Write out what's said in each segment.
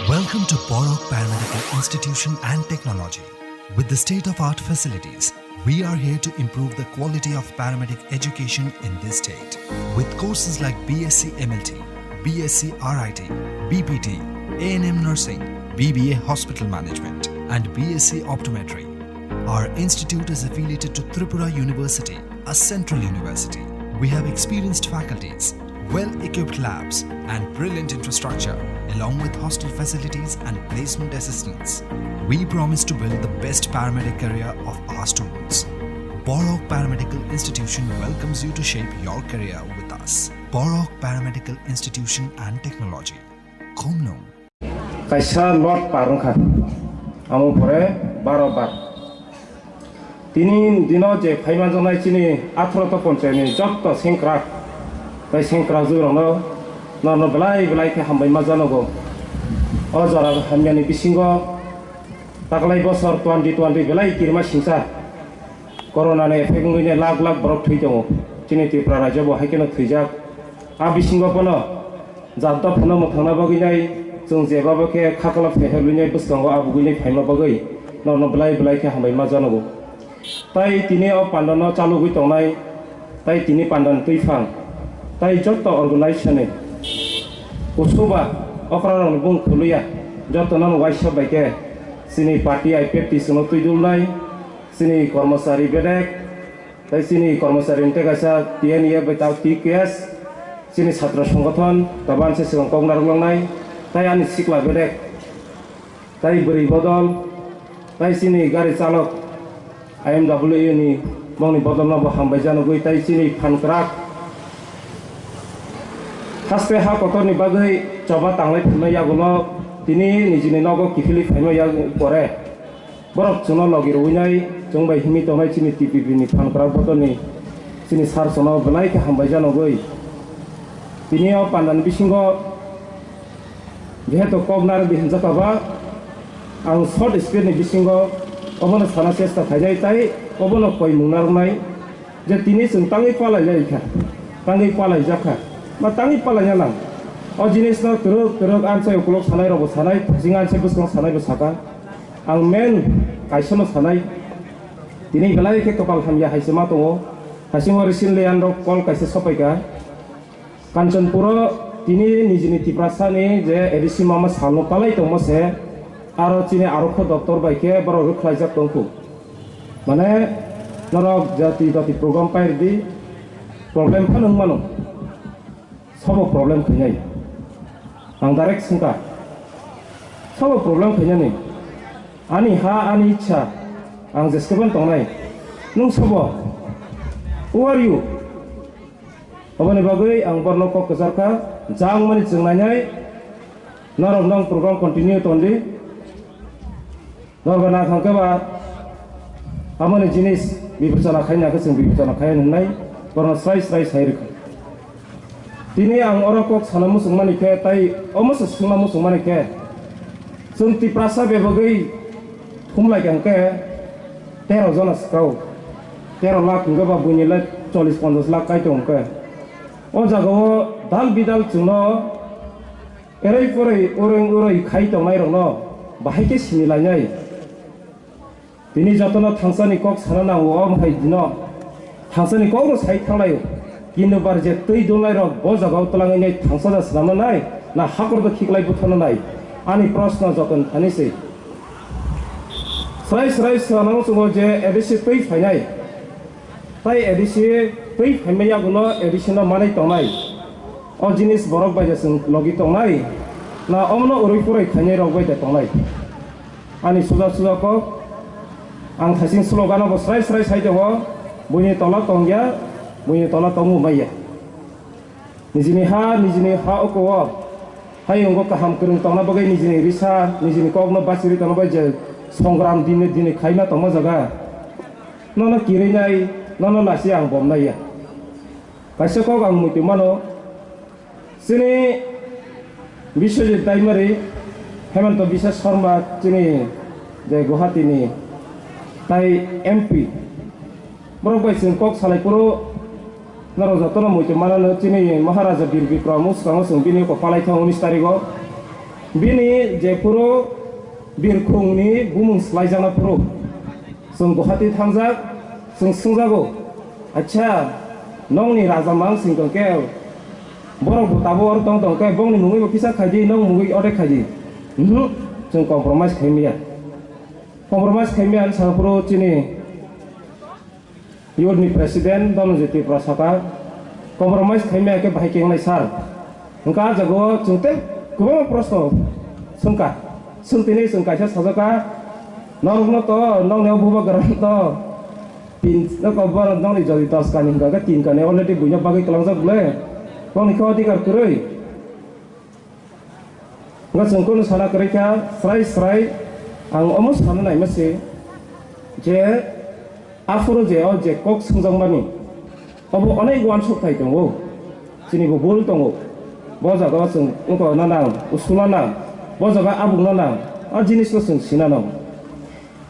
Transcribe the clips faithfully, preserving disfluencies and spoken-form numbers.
Welcome to Borok Paramedical Institution and Technology. With the state-of-art facilities, we are here to improve the quality of paramedic education in this state. With courses like B S c M L T, B S c R I T, B P T, A N M nursing, B B A hospital management, and B S c optometry, our institute is affiliated to Tripura University, a central university. We have experienced faculties, well-equipped labs, and brilliant infrastructure, along with hostel facilities and placement assistance. We promise to build the best paramedic career of our students. Borok Paramedical Institution welcomes you to shape your career with us. Borok Paramedical Institution and Technology. Khumnung. Kaisa lot par wngkha, amo pore baro bar. Tini dino je phaimanjaknai chini atharo to ponchayni jotto sengkrak tei sengkrak jwrokno norno belai belai khe hambai ma janogo. O jora hamyani bisingo taklai bosor twenty twenty belai kirima singsa corona ni effect wngwi lakh lakh borok thwi tongo. Chini Tripura rajyo bo hai kheno thwijak. A bisingo bono jat dophano mwthangna bagwi nai chwng jeba bo khe khakolok pheher lwinai bwskango abugwi nai phaima bagwi norno belai belai khe hambai ma janogo. Tai tini o pandano chalugwi tongnai, tai tini pandani twiphang, tai jotto organization ni kusuba okrarokni bung khuluya, jottono waisa bai khe chini party I P F T chwngno twi dulnai, chini kormochari bedek, tai chini kormochari ni tei kaisa T N E F bai tao T K S, chini chhatra songgothon, tabang se swkang kok narwk langnai, tai ani sikla bedek, tai bwrwi bodol, tai chini gari chalok I M W ni bongni bodolno bo hambai janogwi, tai chini phan kwrak haste ha kotorni bagwi choba tanglai phunai yagulo tini nijini nogo kiphilwi phaima yak pore. Borok chwngno logi rwinai, chwng bai himwi tongnai chini T P P ni phan kwrak bodolni chini sir chwngno belai khe hambai janogwi. Tini o pandani bisingo jehetu kok narwkdi hinjakha ba, ang short speech ni bisingo obono sana chesta khainai tei obono koimung narwknai. Je tini chwng tangwi palaijak kha, tangwi palaijak kha, ba tangwi palaina nang. O jinisno twrwk twrwk ansai ukulok sanai rokbo sanai, thasing ansai bwskango sanai bo saka. Ang men kaisano sanai, tini belai khe kwpal hamya hai se ma tongo. Hasingo recently ang rok call kaisa sopaikha. Kanchanpuro tini nijini Tiprasani je A D C mama salno palai tongmo se, aro chini arokho doctor bai khe borok rwkhlaijak tongkhu. Mane norok jati jati program pairdi, problem phano wng mano. Sobo problem khainai. Ang direct swngkha. Sobo problem khainani. Ani ha, ani ichha. Ang jeskhe phano tongnai. Nwng sobo? Who are you? Oboni bagwi ang borno kok kwchar kha, jang mani chwng nainai, norok nong program continue tongdi. Norok na thang khe ba amoni jinis bibechona khai na khe chwng bibechona khai hwnwi borno srai srai sai rwkha. Tini ang oro kok sana muchung mani khe tai omo se swngna muchung mani khe chwng Tiprasa bebagwi thumlai kha hwnkhe tero jona swkao, tero lakh hwnkhe ba buini le chollish ponchash lakh kai tong hwnkhe. O jagao dal bidal chwngno eroi poroi oroi oroi khai tongnairokno bahai khe sini lainai. Tini jotono thangsani kok sana nango, o hai dino thangsani kokno sai thanglaio. Kintu bar je twi dulnairok bo jagao twlangwi nai thangsa da swnamna nai, na hakordo khiklai butharna nai? Ani proshno joton thani se. Srai srai swnamung chungo je A D C twi phainai. Tai A D C twi phaima yaguno A D C no manwi tongnai. O jinis borok bai je chwng logi tongnai, na omono urui purui khainai rok bai de tongnai? Ani suja suja kok, ang thaising slogano bo srai srai sai tongo, buini tola tongya, buini tola tongo maya. Nijini ha, nijini ha oko o. Hayungo kaham kwrwng tongna bagwi nijini risa, nijini kokno bachiri tongna bai je songram dine dine khaima tongma jaga. Nono kirinai, nono lasi ang bomnai ya. Kaisa kok ang muitu mano. Chini Biswajit Daimari, Hemanta Biswa Sarma, chini je Guwahati ni tai M P. Borok bai chwng kok salai phuru norok jotono muitu manano chini Maharaja Bir Bikram swkango chwng bini kok palai thango unis tarigo. Bini jephuru birkhungni bumung swlaijakna phuru chwng Guwahati thangjak, chwng swngjago, "Acha, nongni raja mang sing tong khe, borok bo tabuk oro tong tong khe, bongni mungwi bo kisa khai di, nong mungwi ode khai di." Mhm, chwng compromise khai maya. Compromise khai maya hinwi sangphuru chini youth ni president Dhananjoy Tripura saka, "Compromise khai maya khe bahai kengnai sir." Hwnkha ah jagao chwng tei kwbangma proshno swngkha. Swng tini chwng kaisa sajagkha, "Norokno to, nongni o bubagrano to tin, nokho borok nongni jodi dos kani hwnkha khe tin kani already buino bagwi kwlangjak bwle, bongni khe odhikar kwrwi." Hwnkha chwng kunu sana kwrwi kha, srai srai ang omo sana naima se je aphuru je o je kok swngjakmani obo onek uansuk thai tongo, chini bo bul tongo. Bo jaga o chwng wngkha na nang, usula nang, bo jaga abuk na nang, a jinis no chwng sina nang.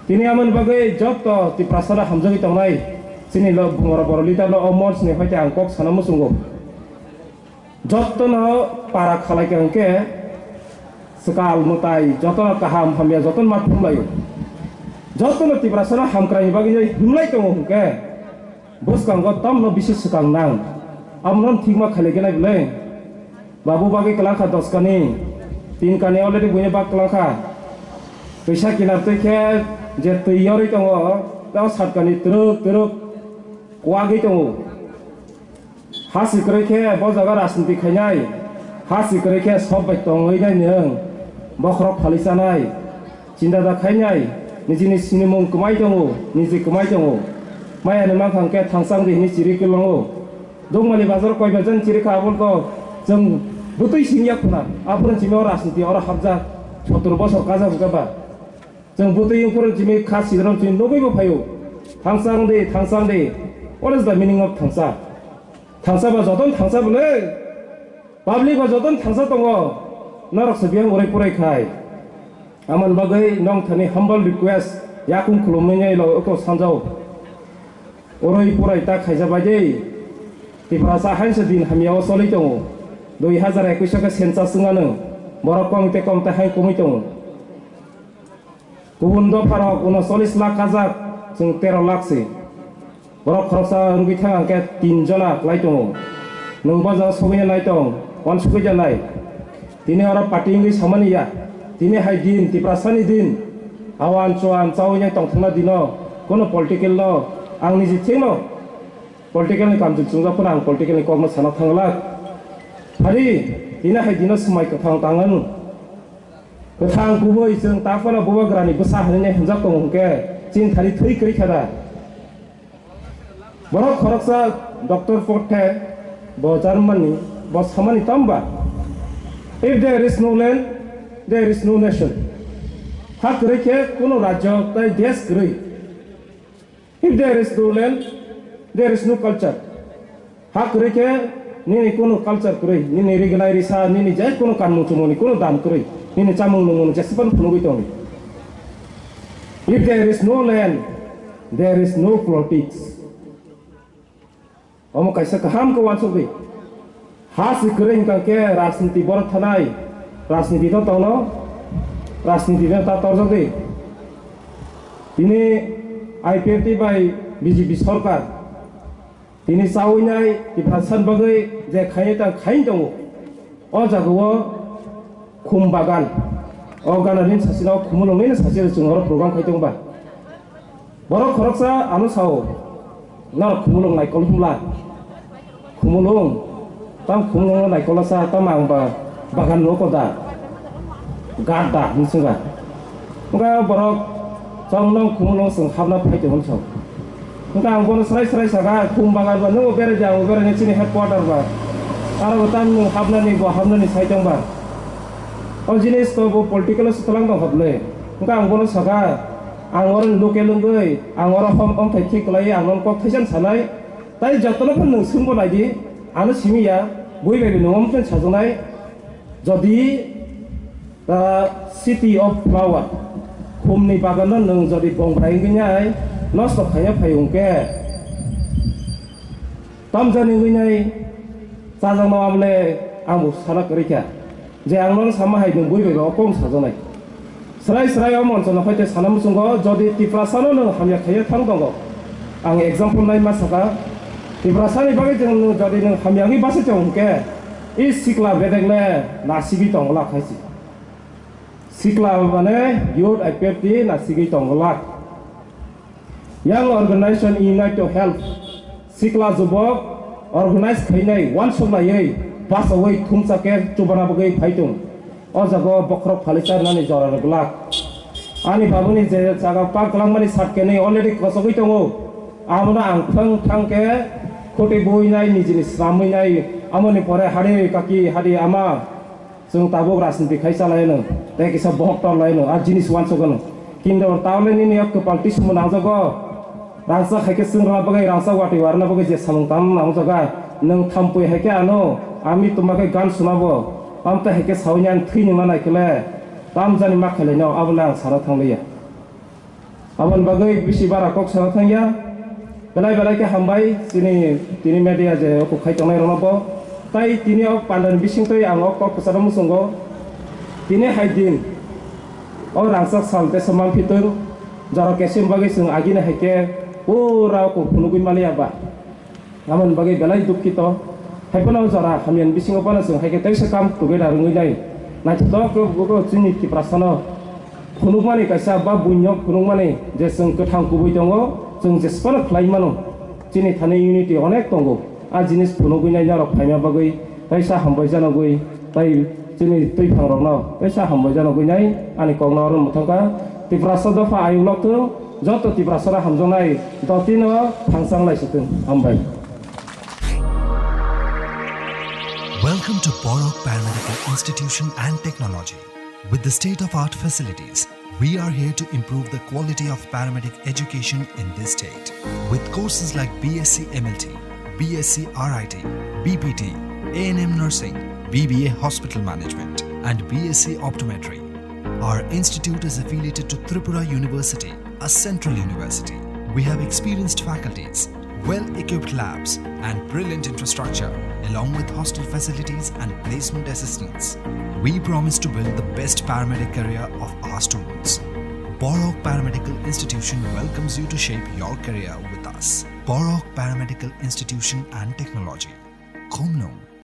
Tini amoni bagwi joto Tiprasa no hamjagwi tongnai chini lo-, borok, borok leader no o mons ni hoite ang kok sana muchungo. Jotono para khalai ka hwnkhe swkal mwtai, jotono kaham hamya, jotono ma thumlaio. Jotono Tiprasano hamkraini bagwi himlai tongo hwnkhe bwskango tamno bisi swkang nang. Amno thikma khalai khe nai bwle. Babu bagwi kwlangkha dos kani, tin kani already buino bak kwlangkha. Twisa kinar twi khe je twi yorwi tongo, tei o sat kani twrwk twrwk wagwi tongo. Ha si kwrwi khe bo jaga rajniti khainai, ha si kwrwi khe sok bai tongwi nai nwng, bokhorok phali chanai, chinda da khainai, nijini sinimung kwmai tongo, niji kwmai tongo. Maya ni mankha hwnkhe thangchang di hinwi chiri kwlango. Dukmani bazar koi bajan chiri kha, abo to chwng bwtwi sing ya khuna, aphuru chini o rajniti oro hapjak, sottor bosor kajak hwnkhe ba. Chwng bwtwi wngphuru chini kha sidrom chini nugwi bo phaio. Thangsa wng di, thangsa wng di. What is the meaning of thangsa? Thangsa ba jotono thangsa bwle. Public ba jotono thangsa tongo. Norok se biyang urai purai khai. Amoni bagwi nong thani humble request, yakung khulumwi nai lo oko sanjao. Urai purai ta khaija bai de. Tiprasa hainsa din hamya o choli tongo. Dui hazar ekush o khe census wngya nung. Borok kom te kom te hai komwi tongo. Kubun dopharok unocholish lakh kajak, chwng tero lakh se. Borok khoroksa rwgwi thang hwnkhe tin jona kwlai tongo. Nwng bo jagao sogwi nai tong, uansugwi ja nai. Tini oro party wngwi samani ya. Tini hai din, Tiprasani din. Awan chuan chawi nai tongthokna dino, kono political no, ang niji thikno political ni kamchwlwi chwngjak phano ang political ni kokno sana thang glak. Phari, tini hai dino swmai kwthang tang anw. Kwthang kubui chwng ta phano bubagrani bwsa hinwi hinjak tongo hwnkhe chini thani thwi kwrwi kha da? Borok khoroksa Doctor Potte bo Germany bo samani tamba, "If there is no land, there is no nation." Ha kwrwi khe kuno rajyo tei desh kwrwi. If there is no land, there is no culture. Ha kwrwi khe nini kunu culture kwrwi, nini rignai risa, nini je kunu kanmung chumungni kunu dam kwrwi, nini chamung nungmung jesephano phunugwi tongdi. If there is no land, there is no politics. Omo kaisa kaham khe uansukdi. Ha si kwrwi hwnkha khe rajniti borok thanai, rajniti no tongno, rajniti no ta torjak di. Tini I P F T bai B J P sorkar tini chawi nai Tiprasa ni bagwi je khainai ta khain tongo. O jagao khum bagan, o ganani sasino khumulwngni sasino chwng oro program khai tongba. Borok khoroksa ano sao, "Norok khumulwng naikol hwnla?" Khumulwng, tam khumulwng naikol sa, tam ang ba bagan no koda, gada hinwi swnga. Hwnkhe borok chwng nong khumulwng chwng hapna phai tongmani sao. Hwnkhe ang bono srai srai saka, "Khum bagan ba nwngo berai di, ang berai nai chini headquarter ba. Aro bo tam nwng hapnani, bo hapnani sai tong ba. O jinis to bo political o swtwlang tong hapnai." Hwnkhe ang bono saka, "Ang oro local wngwi, ang oro hom-, omthai thik kwlaiwi ang nono kok thaisa sanai. Tai jotono phano nwng swngbo naidi, ano simi ya, bui bai bai nwng omo khe sajaknai. Jodi, ah, city of flower, khumni bagano nwng jodi bongrai wngwi nai, nosto khaina phai hwnkhe, tamjani wngwi nai chajakno amle ang bo sana kwrwi kha." Je ang nono sama hai nwng bui bai ba o kok sajaknai. Srai srai o moncho no phai te sana muchungo, jodi Tiprasa no nwng hamya khaiya thang tongo. Ang example nai ma saka, Tiprasa ni bagwi jodi nwng hamya wngwi basi tong hwnkhe, i sikla bedek le nasigwi tongla khaisi. Sikla mane youth I P F T nasigwi tongla. Young Organization Unite to Help, sikla jubok organize khainai, uansuk laiwi, bachaui thumsa khe chubana bagwi phaitung. O jaga o bokhorok phalisa rwnani jora rwglak. Ani babuni je jaga pak glangmani sat kenwi already kosogwi tongo. Abono ang thang thang khe khotwi buinai, nijini sramwinai, amoni pore hari kaki, hari ama. Chwng tabuk rajniti khai chalaino, tei kisa bohok torlaino, a jinis uansukgano. Kintu taole nini o kwpal tisingbo nangjago. Rangchak hai khe chwng rwna bagwi, rangchak watwi warna bagwi je samung tangna nangjaga. Nwng thampui hai khe ano, ami tuma khe gan sunabo. Amtwi hai khe saui ni ang thwi nungna nai khe le, tamjani ma khailaino, abono ang sana thangliya. Aboni bagwi bisi bara kok sana thangya. Belai belai khe hambai chini tini media je o kok khai tongnai rokno bo. Tai tini o pandani bisingtwi ang o kok kwcharo muchungo. Tini hai din o rangchak sal teisa manphitwng, jora kesim bagwi chwng agini hai khe pura o kok phunugwi maliya ba. Aboni bagwi belai dukhito. Haiphano jora hamyani bisingo phano chwng hai khe teisa kam together wngwi nai. Naithotok khe bo chini Tiprasano phunukmani kaisa ba buino phunukmani je chwng kwthang kubui tongo, chwng jesphano khlai mano. Chini thani unity onek tongo. A jinis phunugwi nai norok phaima bagwi teisa hambai janogwi. Tai chini twiphang rokno teisa hambai janogwi nai ani kokno oro mwthangkha. Tiprasa dopha ayuk lokthung, joto Tiprasara hamjaknai dotino thangchang laisithung. Hambai. Welcome to Borok Paramedical Institution and Technology. With the state-of-art facilities, we are here to improve the quality of paramedic education in this state. With courses like B S c M L T, B S c R I T, B P T, A N M nursing, B B A hospital management, and B S c optometry. Our institute is affiliated to Tripura University, a central university. We have experienced faculties, well-equipped labs, and brilliant infrastructure, along with hostel facilities and placement assistance. We promise to build the best paramedic career of our students. Borok Paramedical Institution welcomes you to shape your career with us. Borok Paramedical Institution and Technology. Khumlung,